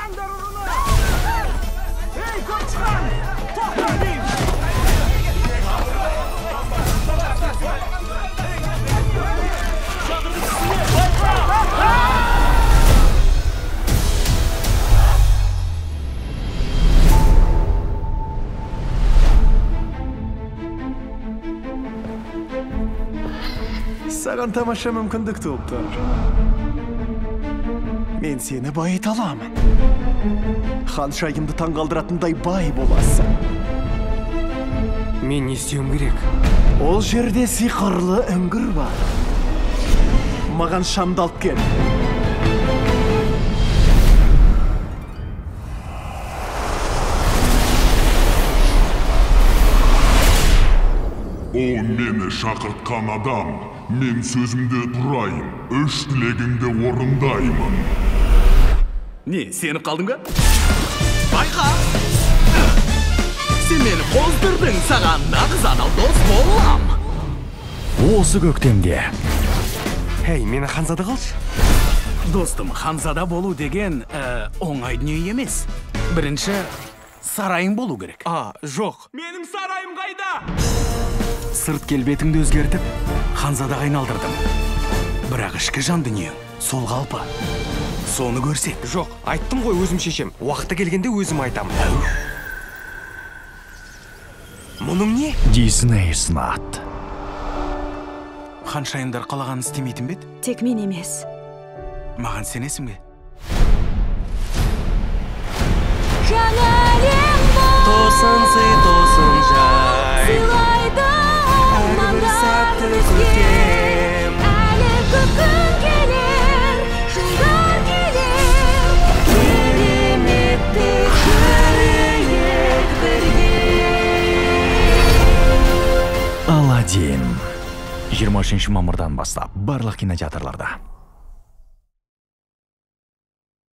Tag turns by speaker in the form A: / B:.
A: Ұстаңдар ұрыны! Ей, көршіған! Тоқта деймін! Саған тамаша мүмкіндік туып тұр. Мен сені байыта аламын. Ханшайымды таңғалдыратындай бай боласың.
B: Мен не істеуім керек?
A: Ол жерде сиқырлы үңгір бар. Маған шамды алып кел.
C: О, мені шақыртқан адам, мен сөзімде тұрайын, үш тілегіңді орындаймын.
D: Не, сеніп қалдың ба? Байқа! Сен мені қоздырдың, саған нағыз адал дос болам.
E: Осы көктемде.
B: Хей, мені ханзада қылшы.
D: Достым, ханзада болу деген оңай дүние емес. Бірінші, сарайың болу керек.
B: А, жоқ.
A: Менің сарайым қайда?
D: Сырт келбетіңді өзгертіп, ханзадаға айналдырдым. Бірақ ішкі жан дүниең сол қалпы. Соны көрсет.
B: Жоқ, айттым ғой, өзім шешем. Уақыты келгенде өзім айтамын. Мұның не?
E: Дисней ұсынады.
D: Ханшайымдар қалағанын істемейтін бе еді?
F: Тек мен емес.
D: Маған сенесің бе?
F: Жаңа әлем бар.
B: Тосын сый, тосын жай.
F: Сыйлайды армандар бізге. Әлі көп күн келер, жылдар келер. Кереметті көрейік бірге.
E: Аладдин. 23 мамырдан бастап барлық кинотеатрларда.